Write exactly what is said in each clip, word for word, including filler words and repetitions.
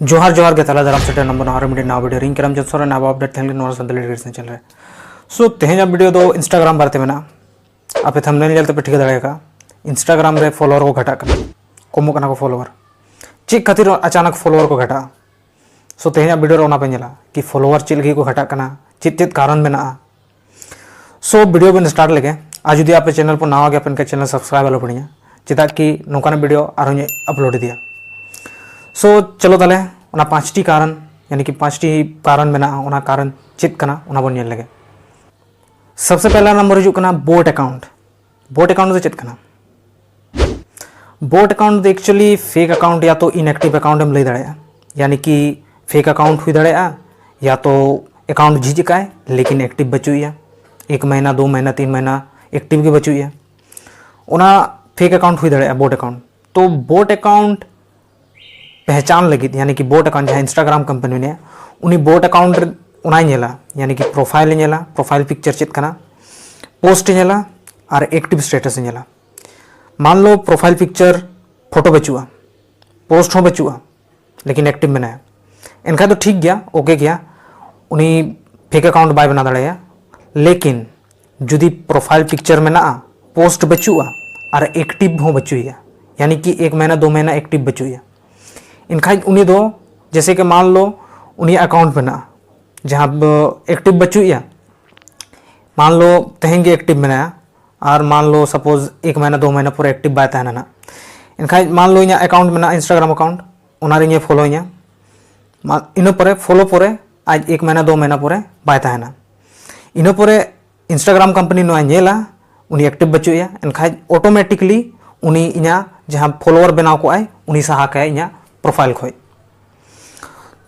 ᱡᱚᱦᱟᱨ ᱡᱚᱦᱟᱨ ᱜᱮ ᱛᱟᱦᱞᱮ ᱫᱟᱨᱟᱢ ᱥᱮᱴᱮᱨ ᱱᱟᱢᱵᱟᱨ ᱱᱟᱣᱟ ᱨᱮ ᱢᱤᱫᱴᱮᱱ ᱱᱟᱣᱟ ᱵᱷᱤᱰᱤᱭᱳ ᱨᱤᱧ ᱠᱟᱨᱟᱢ ᱡᱚᱛᱚ ᱨᱮ ᱱᱟᱣᱟ ᱟᱯᱰᱮᱴ ᱛᱟᱦᱮᱸ ᱞᱟᱹᱜᱤᱫ ᱱᱚᱣᱟ ᱥᱟᱱᱛᱟᱲᱤ ᱮᱰᱩᱠᱮᱥᱚᱱ ᱪᱮᱱᱮᱞ ᱨᱮ᱾ ᱥᱳ ᱛᱮᱦᱮᱧᱟᱜ ᱵᱷᱤᱰᱤᱭᱳ ᱫᱚ ᱤᱱᱥᱴᱟᱜᱨᱟᱢ ᱵᱟᱨᱮᱛᱮ ᱢᱮᱱᱟᱜᱼᱟ᱾ ᱟᱯᱮ ᱛᱷᱟᱢᱵᱱᱮᱞ ᱧᱮᱞ ᱛᱮᱯᱮ ᱴᱷᱤᱠᱟᱹ ᱫᱟᱲᱮ ᱟᱠᱟᱫᱼᱟ, ᱤᱱᱥᱴᱟᱜᱨᱟᱢ ᱨᱮ ᱯᱷᱚᱞᱳᱣᱟᱨ ᱠᱚ ᱜᱷᱟᱴᱟᱜ ᱠᱟᱱᱟ, ᱠᱚᱢᱚᱜ ᱠᱟᱱᱟ ᱠᱚ ᱯᱷᱚᱞᱳᱣᱟᱨ᱾ ᱪᱮᱫ ᱠᱷᱟᱹᱛᱤᱨ ᱟᱪᱟᱱᱟᱠ ᱯᱷᱚᱞᱳᱣᱟᱨ ᱠᱚ ᱜᱷᱟᱴᱟᱜᱼᱟ? ᱥᱳ ᱛᱮᱦᱮᱧᱟᱜ ᱵᱷᱤᱰᱤᱭᱳ ᱨᱮ ᱚᱱᱟ ᱯᱮ ᱧᱮᱞᱟ ᱠᱤ ᱯᱷᱚᱞᱳᱣᱟᱨ ᱪᱮᱫ ᱞᱟᱹᱜᱤᱫ ᱠᱚ ᱜᱷᱟᱴᱟᱜ ᱠᱟᱱᱟ, ᱪᱮᱫ ᱪᱮᱫ ᱠᱟᱨᱚᱱ ᱢᱮᱱᱟᱜᱼᱟ᱾ ᱥᱳ ᱵᱷᱤᱰᱤᱭᱳ ᱵᱚᱱ ᱥᱴᱟᱨᱴ ᱞᱮᱜᱮ᱾ ᱟᱨ ᱡᱩᱫᱤ ᱟᱯᱮ ᱪᱮᱱᱮᱞ ᱯᱮ ᱱᱟᱣᱟ ᱜᱮᱭᱟ ᱯᱮ ᱮᱱᱠᱷᱟᱱ ᱪᱮᱱᱮᱞ ᱥᱟᱵᱥᱠᱨᱟᱭᱤᱵ ᱟᱞᱚ ᱯᱮ ᱦᱤᱲᱤᱧᱟ, ᱪᱮᱫᱟᱜ ᱠᱤ ᱱᱚᱝᱠᱟᱱᱟᱜ ᱵᱷᱤᱰᱤᱭᱳ ᱟᱨᱦᱚᱸᱧ ᱟᱯᱞᱳᱰ ᱤᱫᱤᱭᱟ᱾ ᱥᱳ ᱪᱚᱞᱚ ᱛᱟᱦᱞᱮ ᱚᱱᱟ ᱯᱟᱸᱪᱴᱤ ᱠᱟᱨᱚᱱ, ᱭᱟᱱᱤ ᱠᱤ ᱯᱟᱸᱪᱴᱤ ᱠᱟᱨᱚᱱ ᱢᱮᱱᱟᱜᱼᱟ, ᱚᱱᱟ ᱠᱟᱨᱚᱱ ᱪᱮᱫ ᱠᱟᱱᱟ ᱚᱱᱟ ᱵᱚᱱ ᱧᱮᱞ ᱞᱮᱜᱮ᱾ ᱥᱚᱵᱥᱮ ᱯᱮᱦᱞᱟ ᱱᱚᱢᱵᱚᱨ ᱦᱤᱡᱩᱜ ᱠᱟᱱᱟ ᱵᱳᱴ ᱮᱠᱟᱣᱩᱱᱴ᱾ ᱵᱳᱴ ᱮᱠᱟᱣᱩᱱᱴ ᱫᱚ ᱪᱮᱫ ᱠᱟᱱᱟ? ᱵᱳᱴ ᱮᱠᱟᱣᱩᱱᱴ ᱫᱚ ᱮᱠᱪᱩᱭᱮᱞᱤ ᱯᱷᱮᱠ ᱮᱠᱟᱣᱩᱱᱴ ᱭᱟ ᱛᱚ ᱤᱱᱮᱠᱴᱤᱵᱷ ᱮᱠᱟᱣᱩᱱᱴ ᱮᱢ ᱞᱟᱹᱭ ᱫᱟᱲᱮᱭᱟᱜᱼᱟ᱾ ᱭᱟᱱᱤ ᱠᱤ ᱯᱷᱮᱠ ᱮᱠᱟᱣᱩᱱᱴ ᱦᱩᱭ ᱫᱟᱲᱮᱭᱟᱜᱼᱟ, ᱭᱟ ᱛᱚ ᱮᱠᱟᱣᱩᱱᱴ ᱡᱷᱤᱡ ᱟᱠᱟᱫ ᱞᱮᱠᱤᱱ ᱮᱠᱴᱤᱵᱷ ᱵᱟᱹᱪᱩᱜ ᱭᱟ, ᱮᱠ ᱢᱟᱦᱤᱱᱟ, ᱫᱳ ᱢᱟᱦᱤᱱᱟ, ᱛᱤᱱ ᱢᱟᱦᱤᱱᱟ ᱮᱠᱴᱤᱵᱷ ᱜᱮ ᱵᱟᱹᱪᱩᱜ ᱭᱟ, ᱚᱱᱟ ᱯᱷᱮᱠ ᱮᱠᱟᱣᱩᱱᱴ ᱦᱩᱭ ᱫᱟᱲᱮᱭᱟᱜᱼᱟ ᱵᱳᱴ ᱮᱠᱟᱣᱩᱱᱴ᱾ ᱛᱚ ᱵᱳᱴ ᱮᱠᱟᱣᱩᱱᱴ ᱯᱮᱦᱪᱟᱱ ᱞᱟᱹᱜᱤᱫ, ᱭᱟᱱᱤ ᱠᱤ ᱵᱳᱴ ᱮᱠᱟᱣᱩᱱᱴ ᱡᱟᱦᱟᱸ ᱤᱱᱥᱴᱟᱜᱨᱟᱢ ᱠᱳᱢᱯᱟᱱᱤ ᱨᱮᱭᱟᱜ, ᱩᱱᱤ ᱵᱳᱴ ᱮᱠᱟᱣᱩᱱᱴ ᱚᱱᱟᱭ ᱧᱮᱞᱟ, ᱭᱟᱱᱤ ᱠᱤ ᱯᱨᱚᱯᱷᱟᱭᱤᱞ ᱮ ᱧᱮᱞᱟ, ᱯᱨᱚᱯᱷᱟᱭᱤᱞ ᱯᱤᱠᱪᱟᱨ ᱪᱮᱫ ᱠᱟᱱᱟ, ᱯᱳᱥᱴ ᱮ ᱧᱮᱞᱟ ᱟᱨ ᱮᱠᱴᱤᱵᱷ ᱥᱴᱮᱴᱟᱥ ᱮ ᱧᱮᱞᱟ᱾ ᱢᱟᱱ ᱞᱚ ᱯᱨᱚᱯᱷᱟᱭᱤᱞ ᱯᱤᱠᱪᱟᱨ ᱯᱷᱳᱴᱳ ᱵᱟᱹᱪᱩᱜᱼᱟ, ᱯᱳᱥᱴ ᱦᱚᱸ ᱵᱟᱹᱪᱩᱜᱼᱟ, ᱞᱮᱠᱤᱱ ᱮᱠᱴᱤᱵᱷ ᱢᱮᱱᱟᱭᱟ, ᱮᱱᱠᱷᱟᱱ ᱫᱚ ᱴᱷᱤᱠ ᱜᱮᱭᱟ, ᱳᱠᱮ ᱜᱮᱭᱟ, ᱩᱱᱤ ᱯᱷᱮᱠ ᱮᱠᱟᱣᱩᱱᱴ ᱵᱟᱭ ᱵᱮᱱᱟᱣ ᱫᱟᱲᱮᱭᱟᱜᱼᱟ᱾ ᱞᱮᱠᱤᱱ ᱡᱩᱫᱤ ᱯᱨᱚᱯᱷᱟᱭᱤᱞ ᱯᱤᱠᱪᱟᱨ ᱢᱮᱱᱟᱜᱼᱟ, ᱯᱳᱥᱴ ᱵᱟᱹᱪᱩᱜᱼᱟ ᱟᱨ ᱮᱠᱴᱤᱵᱷ ᱦᱚᱸ ᱵᱟᱹᱪᱩᱜ ᱭᱟ, ᱭᱟᱱᱤ ᱠᱤ ᱮᱠ ᱢᱟᱦᱤᱱᱟ ᱫᱳ ᱢᱟᱦᱤᱱᱟ ᱮᱠᱴᱤᱵᱷ ᱵᱟᱹᱪᱩᱜ ᱭᱟ, ᱮᱱᱠᱷᱟᱡ ᱩᱱᱤ ᱫᱚ ᱡᱮᱥᱮ ᱠᱤ ᱢᱟᱱ ᱞᱚ ᱩᱱᱤᱭᱟᱜ ᱮᱠᱟᱣᱩᱱᱴ ᱢᱮᱱᱟᱜᱼᱟ, ᱡᱟᱦᱟᱸ ᱫᱚ ᱮᱠᱴᱤᱵᱷ ᱵᱟᱹᱪᱩᱜ ᱭᱟ, ᱢᱟᱱ ᱞᱚ ᱛᱮᱦᱮᱧ ᱜᱮ ᱮᱠᱴᱤᱵᱷ ᱢᱮᱱᱟᱭᱟ ᱟᱨ ᱢᱟᱱ ᱞᱚ ᱥᱟᱯᱳᱡᱽ ᱮᱠ ᱢᱟᱦᱤᱱᱟ ᱫᱳ ᱢᱟᱦᱤᱱᱟ ᱯᱚᱨᱮ ᱮᱠᱴᱤᱵᱷ ᱵᱟᱭ ᱛᱟᱦᱮᱱᱟ ᱱᱟᱜ, ᱮᱱᱠᱷᱟᱡ ᱢᱟᱱ ᱞᱚ ᱤᱧᱟᱹᱜ ᱮᱠᱟᱣᱩᱱᱴ ᱢᱮᱱᱟᱜᱼᱟ ᱤᱱᱥᱴᱟᱜᱨᱟᱢ ᱮᱠᱟᱣᱩᱱᱴ, ᱚᱱᱟ ᱨᱮ ᱤᱧᱮ ᱯᱷᱚᱞᱳ ᱤᱧᱟ, ᱢᱟ-, ᱤᱱᱟᱹ ᱯᱚᱨᱮ ᱯᱷᱚᱞᱳ ᱯᱚᱨᱮ ᱟᱡ ᱮᱠ ᱢᱟᱦᱤᱱᱟ ᱫᱳ ᱢᱟᱦᱤᱱᱟ ᱯᱚᱨᱮ ᱵᱟᱭ ᱛᱟᱦᱮᱱᱟ᱾ ᱤᱱᱟᱹ ᱯᱚᱨᱮ ᱤᱱᱥᱴᱟᱜᱨᱟᱢ ᱠᱳᱢᱯᱟᱱᱤ ᱱᱚᱣᱟᱭ ᱧᱮᱞᱟ, ᱩᱱᱤ ᱮᱠᱴᱤᱵᱷ ᱵᱟᱹᱪᱩᱜ ᱮᱭᱟ, ᱮᱱᱠᱷᱟᱡ ᱚᱴᱳᱢᱮᱴᱤᱠᱞᱤ ᱩᱱᱤ ᱤᱧᱟᱹᱜ ᱡᱟᱦᱟᱸ ᱯᱷᱚᱞᱳᱣᱟᱨ ᱵᱮᱱᱟᱣ ᱠᱚᱜᱼᱟᱭ ᱩᱱᱤ ᱥᱟᱦᱟ ᱠᱟᱭᱟ ᱤᱧᱟᱹᱜ ᱯᱨᱚᱯᱷᱟᱭᱤᱞ ᱠᱷᱚᱡ᱾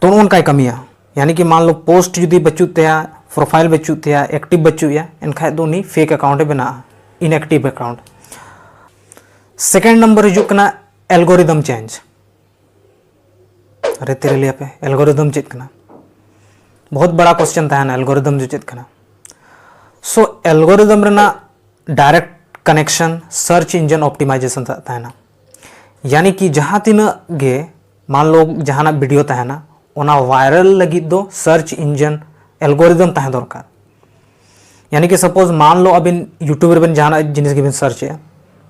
ᱛᱚ ᱱᱚᱜᱼᱚ ᱱᱚᱝᱠᱟᱭ ᱠᱟᱹᱢᱤᱭᱟ, ᱭᱟᱱᱤ ᱠᱤ ᱢᱟᱱ ᱞᱚ ᱯᱳᱥᱴ ᱡᱩᱫᱤ ᱵᱟᱹᱪᱩᱜ ᱛᱟᱭᱟ, ᱯᱨᱚᱯᱷᱟᱭᱤᱞ ᱵᱟᱹᱪᱩᱜ ᱛᱟᱭᱟ, ᱮᱠᱴᱤᱵᱷ ᱵᱟᱹᱪᱩᱜ ᱭᱟ, ᱮᱱᱠᱷᱟᱡ ᱫᱚ ᱩᱱᱤ ᱯᱷᱮᱠ ᱮᱠᱟᱣᱩᱱᱴ ᱮ ᱵᱮᱱᱟᱜᱼᱟ, ᱤᱱᱮᱠᱴᱤᱵᱷ ᱮᱠᱟᱣᱩᱱᱴ᱾ ᱥᱮᱠᱮᱱᱰ ᱱᱚᱢᱵᱚᱨ ᱦᱤᱡᱩᱜ ᱠᱟᱱᱟ ᱮᱞᱜᱳᱨᱤᱫᱚᱢ ᱪᱮᱧᱡᱽ᱾ ᱟᱨᱮ ᱛᱮᱨᱮ ᱞᱟᱹᱭ ᱟᱯᱮ, ᱮᱞᱜᱳᱨᱤᱫᱚᱢ ᱪᱮᱫ ᱠᱟᱱᱟ? ᱵᱚᱦᱩᱛ ᱵᱟᱲᱟ ᱠᱚᱥᱪᱮᱱ ᱛᱟᱦᱮᱱᱟ, ᱮᱞᱜᱳᱨᱤᱫᱚᱢ ᱫᱚ ᱪᱮᱫ ᱠᱟᱱᱟ? ᱥᱳ ᱮᱞᱜᱳᱨᱤᱫᱚᱢ ᱨᱮᱱᱟᱜ ᱰᱟᱭᱨᱮᱠᱴ ᱠᱟᱱᱮᱠᱥᱚᱱ ᱥᱟᱨᱪ ᱤᱧᱡᱤᱱ ᱚᱯᱴᱤᱢᱟᱭᱡᱮᱥᱚᱱ ᱥᱟᱶ ᱛᱟᱦᱮᱱᱟ᱾ ᱭᱟᱱᱤ ᱠᱤ ᱡᱟᱦᱟᱸ ᱛᱤᱱᱟᱹᱜ ᱜᱮ ᱢᱟᱱ ᱞᱚ ᱡᱟᱦᱟᱱᱟᱜ ᱵᱷᱤᱰᱤᱭᱳ ᱛᱟᱦᱮᱱᱟ, ᱚᱱᱟ ᱵᱷᱟᱭᱨᱟᱞ ᱞᱟᱹᱜᱤᱫ ᱫᱚ ᱥᱟᱨᱪ ᱤᱧᱡᱤᱱ ᱮᱞᱜᱳᱨᱤᱫᱚᱢ ᱛᱟᱦᱮᱸ ᱫᱚᱨᱠᱟᱨ᱾ ᱭᱟᱱᱤ ᱠᱤ ᱥᱟᱯᱳᱡᱽ ᱢᱟᱱ ᱞᱚ ᱟᱹᱵᱤᱱ ᱭᱩᱴᱩᱵᱽ ᱨᱮᱵᱮᱱ ᱡᱟᱦᱟᱱᱟᱜ ᱡᱤᱱᱤᱥ ᱜᱮᱵᱤᱱ ᱥᱟᱨᱪ ᱮᱜᱼᱟ,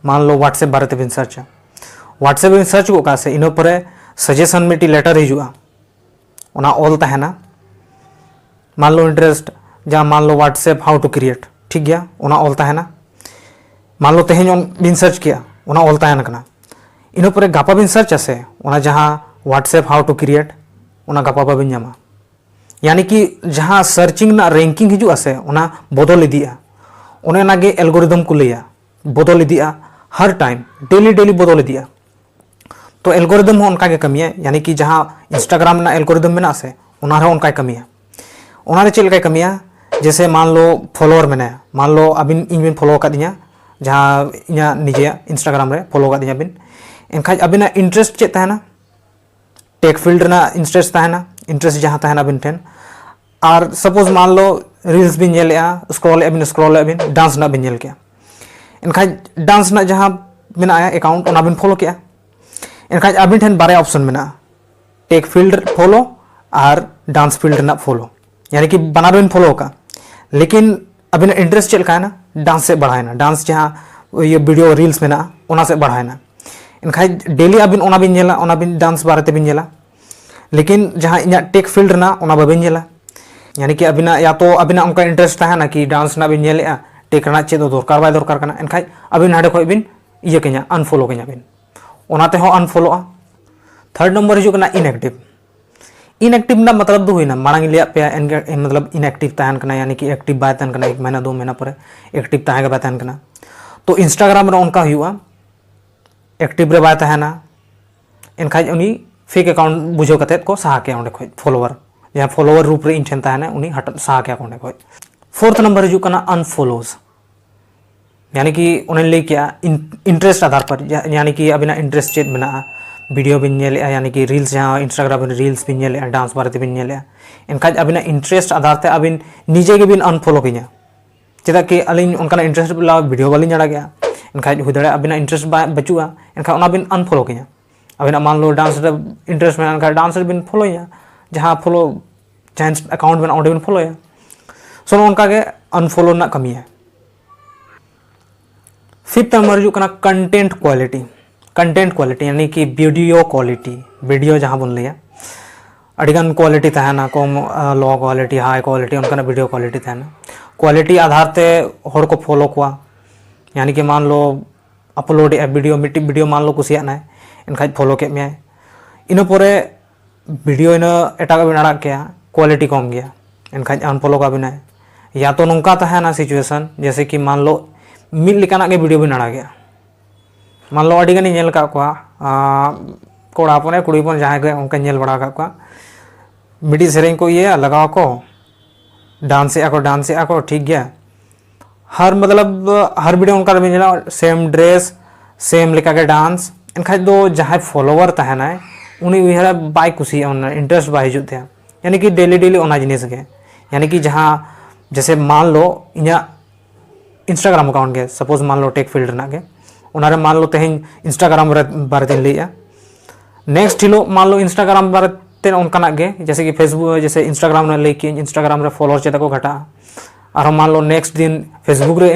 ᱢᱟᱱ ᱞᱚ WhatsApp ᱵᱟᱨᱮ ᱛᱮᱵᱤᱱ ᱥᱟᱨᱪᱟ, WhatsApp ᱵᱤᱱ ᱥᱟᱨᱪ ᱜᱚᱫ ᱠᱟᱜᱼᱟ ᱥᱮ, ᱤᱱᱟᱹ ᱯᱚᱨᱮ ᱥᱟᱡᱮᱥᱚᱱ ᱢᱤᱫᱴᱤᱡ ᱞᱮᱴᱟᱨ ᱦᱤᱡᱩᱜᱼᱟ, ᱚᱱᱟ ᱚᱞ ᱛᱟᱦᱮᱱᱟ᱾ ᱢᱟᱱ ᱞᱚ ᱤᱱᱴᱟᱨᱮᱥᱴ, ᱡᱟᱦᱟᱸ ᱢᱟᱱ ᱞᱚ WhatsApp how to create, ᱴᱷᱤᱠ ᱜᱮᱭᱟ, ᱚᱱᱟ ᱚᱞ ᱛᱟᱦᱮᱱᱟ᱾ ᱢᱟᱱ ᱞᱚ ᱛᱮᱦᱮᱧ ᱚᱱ- ᱵᱤᱱ ᱥᱟᱨᱪ ᱠᱮᱜᱼᱟ, ᱚᱱᱟ ᱚᱞ ᱛᱟᱦᱮᱱ ᱠᱟᱱᱟ᱾ ᱤᱱᱟᱹ ᱯᱚᱨᱮ ᱜᱟᱯᱟ ᱵᱤᱱ ᱥᱟᱨᱪᱟ ᱥᱮ, ᱚᱱᱟ ᱡᱟᱦᱟᱸ WhatsApp how to create, ᱚᱱᱟ ᱜᱟᱯᱟ ᱵᱟᱵᱤᱱ ᱧᱟᱢᱟ᱾ ᱭᱟᱱᱤ ᱠᱤ ᱡᱟᱦᱟᱸ ᱥᱟᱨᱪᱤᱝ ᱨᱮᱱᱟᱜ ᱨᱮᱝᱠᱤᱝ ᱦᱤᱡᱩᱜᱼᱟ ᱥᱮ, ᱚᱱᱟ ᱵᱚᱫᱚᱞ ᱤᱫᱤᱜᱼᱟ᱾ ᱚᱱᱮ ᱚᱱᱟᱜᱮ ᱮᱞᱜᱳᱨᱤᱫᱚᱢ ᱠᱚ ᱞᱟᱹᱭᱟ, ᱵᱚᱫᱚᱞ ᱤᱫᱤᱜᱼᱟ᱾ ᱦᱟᱨ ᱴᱟᱭᱤᱢ ᱰᱮᱞᱤ ᱰᱮᱞᱤ ᱵᱚᱫᱚᱞ ᱤᱫᱤᱜᱼᱟ᱾ ᱛᱚ ᱮᱞᱜᱳᱨᱤᱫᱚᱢ ᱦᱚᱸ ᱚᱱᱠᱟ ᱜᱮ ᱠᱟᱹᱢᱤᱭᱟ, ᱭᱟᱱᱤ ᱠᱤ ᱡᱟᱦᱟᱸ ᱤᱱᱥᱴᱟᱜᱨᱟᱢ ᱨᱮᱱᱟᱜ ᱮᱞᱜᱳᱨᱤᱫᱚᱢ ᱢᱮᱱᱟᱜᱼᱟ ᱥᱮ, ᱚᱱᱟ ᱨᱮᱦᱚᱸ ᱚᱱᱠᱟᱭ ᱠᱟᱹᱢᱤᱭᱟ᱾ ᱚᱱᱟ ᱨᱮ ᱪᱮᱫ ᱞᱮᱠᱟᱭ ᱠᱟᱹᱢᱤᱭᱟ? ᱡᱮᱥᱮ ᱢᱟᱱ ᱞᱚ ᱯᱷᱚᱞᱳᱣᱟᱨ ᱢᱮᱱᱟᱭᱟ, ᱢᱟᱱ ᱞᱚ ᱟᱹᱵᱤᱱ, ᱤᱧ ᱵᱤᱱ ᱯᱷᱚᱞᱳ ᱟᱠᱟᱫᱤᱧᱟ, ᱡᱟᱦᱟᱸ ᱤᱧᱟᱹᱜ ᱱᱤᱡᱮᱭᱟᱜ ᱤᱱᱥᱴᱟᱜᱨᱟᱢ ᱨᱮ ᱯᱷᱚᱞᱳ ᱟᱠᱟᱫᱤᱧᱟ ᱵᱤᱱ, ᱮᱱᱠᱷᱟᱡ ᱟᱹᱵᱤᱱᱟᱜ ᱤᱱᱴᱟᱨᱮᱥᱴ ᱪᱮᱫ ᱛᱟᱦᱮᱱᱟ? ᱴᱮᱠ ᱯᱷᱤᱞᱰ ᱨᱮᱱᱟᱜ ᱤᱱᱴᱟᱨᱮᱥᱴ ᱛᱟᱦᱮᱱᱟ, ᱤᱱᱴᱟᱨᱮᱥᱴ ᱡᱟᱦᱟᱸ ᱛᱟᱦᱮᱱᱟ ᱟᱹᱵᱤᱱ ᱴᱷᱮᱱ᱾ ᱟᱨ ᱥᱟᱯᱳᱡᱽ ᱢᱟᱱ ᱞᱚ ᱨᱤᱞᱥ ᱵᱤᱱ ᱧᱮᱞᱮᱜᱼᱟ, ᱥᱠᱨᱚᱞᱮᱜᱼᱟ ᱵᱤᱱ, ᱥᱠᱨᱚᱞᱮᱜᱼᱟ ᱵᱤᱱ, ᱰᱟᱱᱥ ᱨᱮᱱᱟᱜ ᱵᱤᱱ ᱧᱮᱞ ᱠᱮᱜᱼᱟ, ᱮᱱᱠᱷᱟᱡ ᱰᱟᱱᱥ ᱨᱮᱱᱟᱜ ᱡᱟᱦᱟᱸ ᱢᱮᱱᱟᱜᱼᱟ ᱮᱠᱟᱣᱩᱱᱴ, ᱚᱱᱟ ᱵᱤᱱ ᱯᱷᱚᱞᱳ ᱠᱮᱜᱼᱟ᱾ ᱮᱱᱠᱷᱟᱡ ᱟᱹᱵᱤᱱ ᱴᱷᱮᱱ ᱵᱟᱨᱭᱟ ᱚᱯᱥᱚᱱ ᱢᱮᱱᱟᱜᱼᱟ, ᱴᱮᱠ ᱯᱷᱤᱞᱰ ᱯᱷᱚᱞᱳ ᱟᱨ ᱰᱟᱱᱥ ᱯᱷᱤᱞᱰ ᱨᱮᱱᱟᱜ ᱯᱷᱚᱞᱳ, ᱭᱟᱱᱤ ᱠᱤ ᱵᱟᱱᱟᱨ ᱵᱤᱱ ᱯᱷᱚᱞᱳ ᱟᱠᱟᱫ, ᱞᱮᱠᱤᱱ ᱟᱹᱵᱤᱱᱟᱜ ᱤᱱᱴᱟᱨᱮᱥᱴ ᱪᱮᱫ ᱞᱮᱠᱟᱭᱮᱱᱟ? ᱰᱟᱱᱥ ᱥᱮᱫ ᱵᱟᱲᱦᱟᱣᱮᱱᱟ, ᱰᱟᱱᱥ ᱡᱟᱦᱟᱸ ᱤᱭᱟᱹ ᱵᱷᱤᱰᱤᱭᱳ ᱨᱤᱞᱥ ᱢᱮᱱᱟᱜᱼᱟ, ᱚᱱᱟ ᱥᱮᱫ ᱵᱟᱲᱦᱟᱣᱮᱱᱟ᱾ ᱮᱱᱠᱷᱟᱡ ᱰᱮᱞᱤ ᱟᱹᱵᱤᱱ ᱚᱱᱟ ᱵᱤᱱ ᱧᱮᱞᱟ, ᱚᱱᱟ ᱵᱤᱱ ᱰᱟᱱᱥ ᱵᱟᱨᱮ ᱛᱮᱵᱤᱱ ᱧᱮᱞᱟ, ᱞᱮᱠᱤᱱ ᱡᱟᱦᱟᱸ ᱤᱧᱟᱹᱜ ᱴᱮᱠ ᱯᱷᱤᱞᱰ ᱨᱮᱱᱟᱜ, ᱚᱱᱟ ᱵᱟᱵᱤᱱ ᱧᱮᱞᱟ᱾ ᱭᱟᱱᱤ ᱠᱤ ᱟᱹᱵᱤᱱᱟᱜ ᱭᱟ ᱛᱚ ᱟᱹᱵᱤᱱᱟᱜ ᱚᱱᱠᱟ ᱤᱱᱴᱟᱨᱮᱥᱴ ᱛᱟᱦᱮᱱᱟ ᱠᱤ ᱰᱟᱱᱥ ᱨᱮᱱᱟᱜ ᱵᱤᱱ ᱧᱮᱞᱮᱜᱼᱟ, ᱴᱮᱠ ᱨᱮᱱᱟᱜ ᱪᱮᱫ ᱫᱚᱨᱠᱟᱨ ᱵᱟᱭ ᱫᱚᱨᱠᱟᱨ ᱠᱟᱱᱟ, ᱮᱱᱠᱷᱟᱡ ᱟᱹᱵᱤᱱ ᱦᱟᱸᱰᱮ ᱠᱷᱚᱡ ᱵᱤᱱ ᱤᱭᱟᱹ ᱠᱟᱹᱧᱟ, ᱟᱱᱯᱷᱚᱞᱳ ᱠᱟᱹᱧᱟ ᱵᱤᱱ, ᱚᱱᱟ ᱛᱮᱦᱚᱸ ᱟᱱᱯᱷᱚᱞᱳᱜᱼᱟ᱾ ᱛᱷᱟᱨᱰ ᱱᱚᱢᱵᱚᱨ ᱦᱤᱡᱩᱜ ᱠᱟᱱᱟ ᱤᱱᱮᱠᱴᱤᱵᱷ᱾ ᱤᱱᱮᱠᱴᱤᱵᱷ ᱨᱮᱱᱟᱜ ᱢᱚᱛᱞᱚᱵ ᱫᱚ ᱦᱩᱭᱱᱟ, ᱢᱟᱲᱟᱝ ᱤᱧ ᱞᱟᱹᱭᱟᱫ ᱯᱮᱭᱟ, ᱮᱱᱜᱮ- ᱢᱚᱛᱞᱚᱵ ᱤᱱᱮᱠᱴᱤᱵᱷ ᱛᱟᱦᱮᱱ ᱠᱟᱱᱟ, ᱭᱟᱱᱤ ᱠᱤ ᱮᱠᱴᱤᱵᱷ ᱵᱟᱭ ᱛᱟᱦᱮᱱ ᱠᱟᱱᱟ, ᱮᱠ ᱢᱟᱦᱤᱱᱟ ᱫᱩ ᱢᱟᱦᱤᱱᱟ ᱯᱚᱨᱮ ᱮᱠᱴᱤᱵᱷ ᱛᱟᱦᱮᱸ ᱜᱮ ᱵᱟᱭ ᱛᱟᱦᱮᱱ ᱠᱟᱱᱟ᱾ ᱛᱚ ᱤᱱᱥᱴᱟᱜᱨᱟᱢ ᱨᱮ ᱚᱱᱠᱟ ᱦᱩᱭᱩᱜᱼᱟ, ᱮᱠᱴᱤᱵᱷ ᱨᱮ ᱵᱟᱭ ᱛᱟᱦᱮᱱᱟ, ᱮᱱᱠᱷᱟᱡ ᱩᱱᱤ ᱯᱷᱮᱠ ᱮᱠᱟᱣᱩᱱᱴ ᱵᱩᱡᱷᱟᱹᱣ ᱠᱟᱛᱮᱫ ᱠᱚ ᱥᱟᱦᱟ ᱠᱮᱭᱟ ᱚᱸᱰᱮ ᱠᱷᱚᱡ, ᱯᱷᱚᱞᱳᱣᱟᱨ, ᱡᱟᱦᱟᱸ ᱯᱷᱚᱞᱳᱣᱟᱨ ᱨᱩᱯ ᱨᱮ ᱤᱧ ᱴᱷᱮᱱ ᱛᱟᱦᱮᱱᱟ, ᱩᱱᱤ ᱦᱟᱴᱟᱜ ᱥᱟᱦᱟ ᱠᱮᱭᱟ ᱠᱚ ᱚᱸᱰᱮ ᱠᱷᱚᱡ᱾ ᱯᱷᱳᱨᱛᱷ ᱱᱟᱢᱵᱟᱨ ᱦᱤᱡᱩᱜ ᱠᱟᱱᱟ ᱟᱱᱯᱷᱚᱞᱳᱥ᱾ ᱭᱟᱱᱤ ᱠᱤ ᱚᱱᱮᱧ ᱞᱟᱹᱭ ᱠᱮᱜᱼᱟ, ᱤᱱᱴᱟᱨᱮᱥᱴ ᱟᱫᱷᱟᱨ ᱯᱟᱨ, ᱭᱟ- ᱭᱟᱱᱤ ᱠᱤ ᱟᱵᱤᱱᱟᱜ ᱤᱱᱴᱟᱨᱮᱥᱴ ᱪᱮᱫ ᱢᱮᱱᱟᱜᱼᱟ, ᱵᱷᱤᱰᱤᱭᱳ ᱵᱤᱱ ᱧᱮᱞᱮᱜᱼᱟ, ᱭᱟᱱᱤ ᱠᱤ ᱨᱤᱞᱥ, ᱡᱟᱦᱟᱸ ᱤᱱᱥᱴᱟᱜᱨᱟᱢ ᱨᱮ ᱨᱤᱞᱥ ᱵᱤᱱ ᱧᱮᱞᱮᱜᱼᱟ, ᱰᱟᱱᱥ ᱵᱟᱨᱮ ᱛᱮᱵᱤᱱ ᱧᱮᱞᱮᱜᱼᱟ, ᱮᱱᱠᱷᱟᱡ ᱟᱵᱤᱱᱟᱜ ᱤᱱᱴᱟᱨᱮᱥᱴ ᱟᱫᱷᱟᱨ ᱛᱮ ᱟᱵᱤᱱ ᱱᱤᱡᱮ ᱜᱮᱵᱤᱱ ᱟᱱᱯᱷᱚᱞᱳ ᱠᱤᱧᱟ᱾ ᱪᱮᱫᱟᱜ ᱠᱤ ᱟᱹᱞᱤᱧ ᱚᱱᱠᱟᱱᱟᱜ ᱤᱱᱴᱟᱨᱮᱥᱴ ᱵᱟᱞᱟ ᱵᱷᱤᱰᱤᱭᱳ ᱵᱟᱹᱞᱤᱧ ᱟᱲᱟᱜᱮᱜᱼᱟ, ᱮᱱᱠᱷᱟᱡ ᱦᱩᱭ ᱫᱟᱲᱮᱭᱟᱜᱼᱟ ᱟᱵᱤᱱᱟᱜ ᱤᱱᱴᱟᱨᱮᱥᱴ ᱵᱟ- ᱵᱟᱹᱪᱩᱜᱼᱟ, ᱮᱱᱠᱷᱟᱱ ᱚᱱᱟ ᱵᱤᱱ ᱟᱱᱯᱷᱚᱞᱳ ᱠᱤᱧᱟ᱾ ᱟᱵᱤᱱᱟᱜ ᱢᱟᱱ ᱞᱚ ᱰᱟᱱᱥ ᱨᱮ ᱤᱱᱴᱟᱨᱮᱥᱴ ᱢᱮᱱᱟᱜ ᱠᱷᱟᱱ ᱰᱟᱱᱥ ᱨᱮᱵᱤᱱ ᱯᱷᱚᱞᱳᱭᱟ, ᱡᱟᱦᱟᱸ ᱯᱷᱚᱞᱳ ᱡᱟᱦᱟᱸ ᱮᱠᱟᱣᱩᱱᱴ ᱢᱮᱱᱟᱜᱼᱟ ᱚᱸᱰᱮ ᱵᱤᱱ ᱯᱷᱚᱞᱳᱭᱟ᱾ ᱥᱳ ᱱᱚᱜᱼᱚ ᱱᱚᱝᱠᱟ ᱜᱮ ᱟᱱᱯᱷᱚᱞᱳ ᱨᱮᱱᱟᱜ ᱠᱟᱹᱢᱤᱭᱟ᱾ ᱯᱷᱤᱯᱛᱷ ᱱᱟᱢᱵᱟᱨ ᱦᱤᱡᱩᱜ ᱠᱟᱱᱟ ᱠᱚᱱᱴᱮᱱᱴ ᱠᱳᱣᱟᱞᱤᱴᱤ᱾ ᱠᱚᱱᱴᱮᱱᱴ ᱠᱳᱣᱟᱞᱤᱴᱤ ᱭᱟᱱᱤ ᱠᱤ ᱵᱷᱤᱰᱤᱭᱳ ᱠᱳᱣᱟᱞᱤᱴᱤ, ᱵᱷᱤᱰᱤᱭᱳ ᱡᱟᱦᱟᱸ ᱵᱚᱱ ᱞᱟᱹᱭᱟ, ᱟᱹᱰᱤᱜᱟᱱ ᱠᱳᱣᱟᱞᱤᱴᱤ ᱛᱟᱦᱮᱱᱟ, ᱠᱚᱢ ᱞᱳ ᱠᱳᱣᱟᱞᱤᱴᱤ, ᱦᱟᱭ ᱠᱳᱣᱟᱞᱤᱴᱤ, ᱚᱱᱠᱟᱱᱟᱜ ᱵᱷᱤᱰᱤᱭᱳ ᱠᱳᱣᱟᱞᱤᱴᱤ ᱛᱟᱦᱮᱱᱟ᱾ ᱠᱳᱣᱟᱞᱤᱴᱤ ᱟᱫᱷᱟᱨ ᱛᱮ ᱦᱚᱲ ᱠᱚ ᱯᱷᱚᱞᱳ ᱠᱚᱣᱟ᱾ ᱭᱟᱱᱤ ᱠᱤ ᱢᱟᱱ ᱞᱚ ᱟᱯᱞᱳᱰ ᱮᱫᱼᱟ ᱵᱷᱤᱰᱤᱭᱳ, ᱢᱤᱫᱴᱤᱡ ᱵᱷᱤᱰᱤᱭᱳ ᱢᱟᱱ ᱞᱚ ᱠᱩᱥᱤᱭᱟᱜ ᱱᱟᱭ, ᱮᱱᱠᱷᱟᱡ ᱯᱷᱚᱞᱳ ᱠᱮᱫ ᱢᱮᱭᱟᱭ᱾ ᱤᱱᱟᱹ ᱯᱚᱨᱮ ᱵᱷᱤᱰᱤᱭᱳ ᱤᱱᱟᱹ ᱮᱴᱟᱜᱟᱜ ᱵᱤᱱ ᱟᱲᱟᱜ ᱠᱮᱭᱟ, ᱠᱳᱣᱟᱞᱤᱴᱤ ᱠᱚᱢ ᱜᱮᱭᱟ, ᱮᱱᱠᱷᱟᱡ ᱟᱱᱯᱷᱚᱞᱳ ᱠᱟᱜ ᱵᱤᱱᱟᱭ᱾ ᱭᱟ ᱛᱚ ᱱᱚᱝᱠᱟ ᱛᱟᱦᱮᱱᱟ ᱥᱤᱪᱩᱭᱮᱥᱚᱱ, ᱡᱮᱭᱥᱮ ᱠᱤ ᱢᱟᱱ ᱞᱚ ᱢᱤᱫ ᱞᱮᱠᱟᱱᱟᱜ ᱜᱮ ᱵᱷᱤᱰᱤᱭᱳ ᱵᱤᱱ ᱟᱲᱟᱜᱮᱜᱼᱟ᱾ ᱢᱟᱱ ᱞᱚ ᱟᱹᱰᱤ ᱜᱟᱱᱤᱧ ᱧᱮᱞ ᱟᱠᱟᱫ ᱠᱚᱣᱟ, ᱟᱸ, ᱠᱚᱲᱟ ᱦᱚᱯᱚᱱ ᱠᱩᱲᱤ ᱦᱚᱯᱚᱱ ᱡᱟᱦᱟᱸᱭ ᱜᱮ ᱚᱱᱠᱟᱧ ᱧᱮᱞ ᱵᱟᱲᱟ ᱟᱠᱟᱫ ᱠᱚᱣᱟ, ᱢᱤᱫᱴᱤᱡ ᱥᱮᱨᱮᱧ ᱠᱚ ᱤᱭᱟᱹᱭᱟ, ᱞᱟᱜᱟᱣ ᱟᱠᱚ, ᱰᱟᱱᱥ ᱮᱫᱼᱟ ᱠᱚ, ᱰᱟᱱᱥ ᱮᱫᱼᱟ ᱠᱚ, ᱴᱷᱤᱠ ᱜᱮᱭᱟ᱾ ᱦᱟᱨ ᱢᱚᱛᱞᱚᱵ ᱦᱟᱨ ᱵᱷᱤᱰᱤᱭᱳ ᱚᱱᱠᱟ ᱨᱮᱵᱮᱱ ᱧᱮᱞᱟ, ᱥᱮᱢ ᱰᱨᱮᱥ, ᱥᱮᱢ ᱞᱮᱠᱟᱜᱮ ᱰᱟᱱᱥ᱾ ᱮᱱᱠᱷᱟᱡ ᱫᱚ ᱡᱟᱦᱟᱸᱭ ᱯᱷᱚᱞᱳᱣᱟᱨ ᱛᱟᱦᱮᱱᱟᱭ, ᱩᱱᱤ ᱩᱭᱦᱟᱹᱨᱟ ᱵᱟᱭ ᱠᱩᱥᱤᱭᱟᱜᱼᱟ, ᱚᱱᱟ ᱤᱱᱴᱟᱨᱮᱥᱴ ᱵᱟᱭ ᱦᱤᱡᱩᱜ ᱛᱟᱭᱟ᱾ ᱭᱟᱱᱤ ᱠᱤ ᱰᱮᱞᱤ ᱰᱮᱞᱤ ᱚᱱᱟ ᱡᱤᱱᱤᱥ ᱜᱮ, ᱭᱟᱱᱤ ᱠᱤ ᱡᱟᱦᱟᱸ ᱡᱮᱥᱮ ᱢᱟᱱ ᱞᱚ ᱤᱧᱟᱹᱜ ᱤᱱᱥᱴᱟᱜᱨᱟᱢ ᱟᱠᱟᱣᱩᱱᱴ ᱜᱮ, ᱥᱟᱯᱳᱡᱽ ᱢᱟᱱ ᱞᱚ ᱴᱮᱠ ᱯᱷᱤᱞᱰ ᱨᱮᱱᱟᱜ ᱜᱮ, ᱚᱱᱟᱨᱮ ᱢᱟᱱ ᱞᱚ ᱛᱮᱦᱮᱧ ᱤᱱᱥᱴᱟᱜᱨᱟᱢ ᱨᱮ ᱵᱟᱨᱮᱛᱮᱧ ᱞᱟᱹᱭᱮᱜᱼᱟ, ᱱᱮᱠᱥᱴ ᱦᱤᱞᱳᱜ ᱢᱟᱱ ᱞᱚ ᱤᱱᱥᱴᱟᱜᱨᱟᱢ ᱵᱟᱨᱮᱛᱮ ᱚᱱᱠᱟᱱᱟᱜ ᱜᱮ, ᱡᱮᱥᱮ ᱠᱤ ᱯᱷᱮᱥᱵᱩᱠ, ᱡᱮᱥᱮ ᱤᱱᱥᱴᱟᱜᱨᱟᱢ ᱨᱮ ᱞᱟᱹᱭ ᱠᱮᱜᱼᱟᱹᱧ, ᱤᱱᱥᱴᱟᱜᱨᱟᱢ ᱨᱮ ᱯᱷᱚᱞᱳᱣᱟᱨ ᱪᱮᱫᱟᱜ ᱠᱚ ᱜᱷᱟᱴᱟᱜᱼᱟ, ᱟᱨᱦᱚᱸ ᱢᱟᱱ ᱞᱚ ᱱᱮᱠᱥᱴ ᱫᱤᱱ ᱯᱷᱮᱥᱵᱩᱠ ᱨᱮ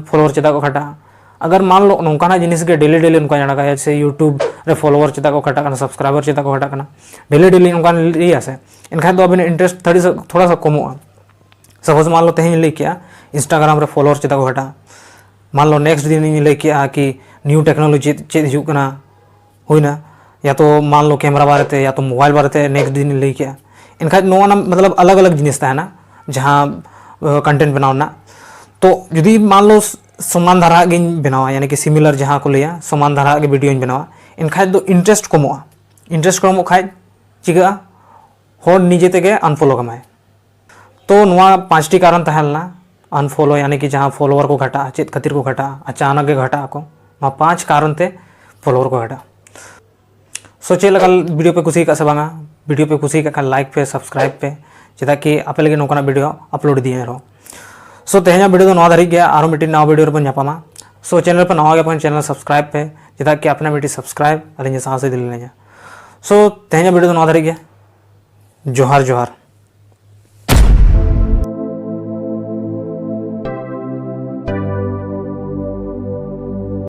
ᱯᱷᱚᱞᱳᱣᱟᱨ ᱪᱮᱫᱟᱜ ᱠᱚ ᱜᱷᱟᱴᱟᱜᱼᱟ᱾ ᱟᱜᱟᱨ ᱢᱟᱱ ᱞᱚ ᱱᱚᱝᱠᱟᱱᱟᱜ ᱡᱤᱱᱤᱥ ᱜᱮ ᱰᱮᱞᱤ ᱰᱮᱞᱤ ᱚᱱᱠᱟᱧ ᱟᱲᱟᱜᱟ, ᱡᱮᱥᱮ ᱭᱩᱴᱩᱵᱽ ᱨᱮ ᱯᱷᱚᱞᱳᱣᱟᱨ ᱪᱮᱫᱟᱜ ᱠᱚ ᱜᱷᱟᱴᱟᱜ ᱠᱟᱱᱟ, ᱥᱟᱵᱥᱠᱨᱟᱭᱵᱟᱨ ᱪᱮᱫᱟᱜ ᱠᱚ ᱜᱷᱟᱴᱟᱜ ᱠᱟᱱᱟ, ᱰᱮᱞᱤ ᱰᱮᱞᱤ ᱚᱱᱠᱟᱱ ᱞᱟᱹᱭᱟ ᱥᱮ, ᱮᱱᱠᱷᱟᱱ ᱫᱚ ᱟᱵᱤᱱᱟᱜ ᱤᱱᱴᱟᱨᱮᱥᱴ ᱛᱷᱚᱲᱟ ᱥᱟ ᱠᱚᱢᱚᱜᱼᱟ᱾ ᱥᱟᱯᱳᱡᱽ ᱢᱟᱱ ᱞᱚ ᱛᱮᱦᱮᱧ ᱞᱟᱹᱭ ᱠᱮᱜᱼᱟ ᱤᱱᱥᱴᱟᱜᱨᱟᱢ ᱨᱮ ᱯᱷᱚᱞᱳᱣᱟᱨ ᱪᱮᱫᱟᱜ ᱠᱚ ᱜᱷᱟᱴᱟᱜᱼᱟ, ᱢᱟᱱ ᱞᱚ ᱱᱮᱠᱥᱴ ᱫᱤᱱ ᱤᱧ ᱞᱟᱹᱭ ᱠᱮᱜᱼᱟ ᱠᱤ ᱱᱤᱭᱩ ᱴᱮᱠᱱᱳᱞᱚᱡᱤ ᱪᱮᱫ, ᱪᱮᱫ ᱦᱤᱡᱩᱜ ᱠᱟᱱᱟ, ᱦᱩᱭᱱᱟ, ᱭᱟ ᱛᱚ ᱢᱟᱱ ᱞᱚ ᱠᱮᱢᱮᱨᱟ ᱵᱟᱨᱮᱛᱮ, ᱭᱟ ᱛᱚ ᱢᱳᱵᱟᱭᱤᱞ ᱵᱟᱨᱮᱛᱮ ᱱᱮᱠᱥᱴ ᱫᱤᱱ ᱤᱧ ᱞᱟᱹᱭ ᱠᱮᱜᱼᱟ᱾ ᱮᱱᱠᱷᱟᱡ ᱱᱚᱣᱟ ᱱᱟ ᱢᱚᱛᱞᱚᱵ ᱟᱞᱟᱜᱽ ᱟᱞᱟᱜᱽ ᱡᱤᱱᱤᱥ ᱛᱟᱦᱮᱱᱟ ᱡᱟᱦᱟᱸ ᱠᱚᱱᱴᱮᱱᱴ ᱵᱮᱱᱟᱣ ᱨᱮᱱᱟᱜ᱾ ᱛᱚ ᱡᱩᱫᱤ ᱢᱟᱱ ᱞᱚ ᱥᱚᱢᱟᱱ ᱫᱷᱟᱨᱟ ᱜᱤᱧ ᱵᱮᱱᱟᱣᱟ, ᱭᱟᱱᱤ ᱠᱤ ᱥᱤᱢᱤᱞᱟᱨ ᱡᱟᱦᱟᱸ ᱠᱚ ᱞᱟᱹᱭᱟ, ᱥᱚᱢᱟᱱ ᱫᱷᱟᱨᱟ ᱜᱮ ᱵᱷᱤᱰᱤᱭᱳᱧ ᱵᱮᱱᱟᱣᱟ, ᱮᱱᱠᱷᱟᱡ ᱫᱚ ᱤᱱᱴᱟᱨᱮᱥᱴ ᱠᱚᱢᱚᱜᱼᱟ᱾ ᱤᱱᱴᱟᱨᱮᱥᱴ ᱠᱚᱢᱚᱜ ᱠᱷᱟᱡ ᱪᱤᱠᱟᱹᱜᱼᱟ? ᱦᱚᱲ ᱱᱤᱡᱮ ᱛᱮᱜᱮ ᱟᱱᱯᱷᱚᱞᱳ ᱠᱟᱢᱟᱭ᱾ ᱛᱚ ᱱᱚᱣᱟ ᱯᱟᱸᱪᱴᱤ ᱠᱟᱨᱚᱱ ᱛᱟᱦᱮᱸ ᱞᱮᱱᱟ ᱟᱱᱯᱷᱚᱞᱳ, ᱭᱟᱱᱤ ᱠᱤ ᱡᱟᱦᱟᱸ ᱯᱷᱚᱞᱳᱣᱟᱨ ᱠᱚ ᱜᱷᱟᱴᱟᱜᱼᱟ, ᱪᱮᱫ ᱠᱷᱟᱹᱛᱤᱨ ᱠᱚ ᱜᱷᱟᱴᱟᱜᱼᱟ, ᱟᱪᱟᱱᱚᱠ ᱜᱮ ᱜᱷᱟᱴᱟᱜ ᱟᱠᱚ᱾ ᱱᱚᱣᱟ ᱯᱟᱸᱪ ᱠᱟᱨᱚᱱ ᱛᱮ ᱯᱷᱚᱞᱳᱣᱟᱨ ᱠᱚ ᱜᱷᱟᱴᱟᱜᱼᱟ᱾ ᱥᱳ ᱪᱮᱫ ᱞᱮᱠᱟ ᱵᱷᱤᱰᱤᱭᱳ ᱯᱮ ᱠᱩᱥᱤ ᱟᱠᱟᱫ ᱥᱮ ᱵᱟᱝᱟ? ᱵᱷᱤᱰᱤᱭᱳ ᱯᱮ ᱠᱩᱥᱤ ᱟᱠᱟᱫ ᱠᱷᱟᱱ ᱞᱟᱭᱤᱠ ᱯᱮ, ᱥᱟᱵᱥᱠᱨᱟᱭᱤᱵ ᱯᱮ, ᱪᱮᱫᱟᱜ ᱠᱤ ᱟᱯᱮ ᱞᱟᱹᱜᱤᱫ ᱱᱚᱝᱠᱟᱱᱟᱜ ᱵᱷᱤᱰᱤᱭᱳ ᱟᱯᱞᱳᱰ ᱤᱫᱤᱭᱟᱹᱧ ᱟᱨᱦᱚᱸ᱾ ᱥᱳ ᱛᱮᱦᱮᱧᱟᱜ ᱵᱷᱤᱰᱤᱭᱳ ᱫᱚ ᱱᱚᱣᱟ ᱫᱷᱟᱹᱨᱤᱡ ᱜᱮ, ᱟᱨᱦᱚᱸ ᱢᱤᱫᱴᱤᱡ ᱱᱟᱣᱟ ᱵᱷᱤᱰᱤᱭᱳ ᱨᱮᱵᱚᱱ ᱧᱟᱯᱟᱢᱟ᱾ ᱥᱳ ᱪᱮᱱᱮᱞ ᱯᱮ ᱱᱟᱣᱟ ᱜᱮ ᱠᱷᱟᱱ ᱪᱮᱱᱮᱞ ᱥᱟᱵᱥᱠᱨᱟᱭᱤᱵ ᱯᱮ, ᱪᱮᱫᱟᱜ ᱠᱤ ᱟᱯᱮ ᱱᱟᱜ ᱢᱤᱫᱴᱤᱡ subscribe ᱟᱹᱞᱤᱧ ᱥᱟᱦᱚᱥ ᱤᱫᱤ ᱞᱤᱧᱟ᱾ So ᱛᱮᱦᱮᱧᱟᱜ video ᱫᱚ ᱱᱚᱣᱟ ᱫᱷᱟᱹᱨᱤᱡ ᱜᱮ᱾ ᱡᱚᱦᱟᱨ ᱡᱚᱦᱟᱨ᱾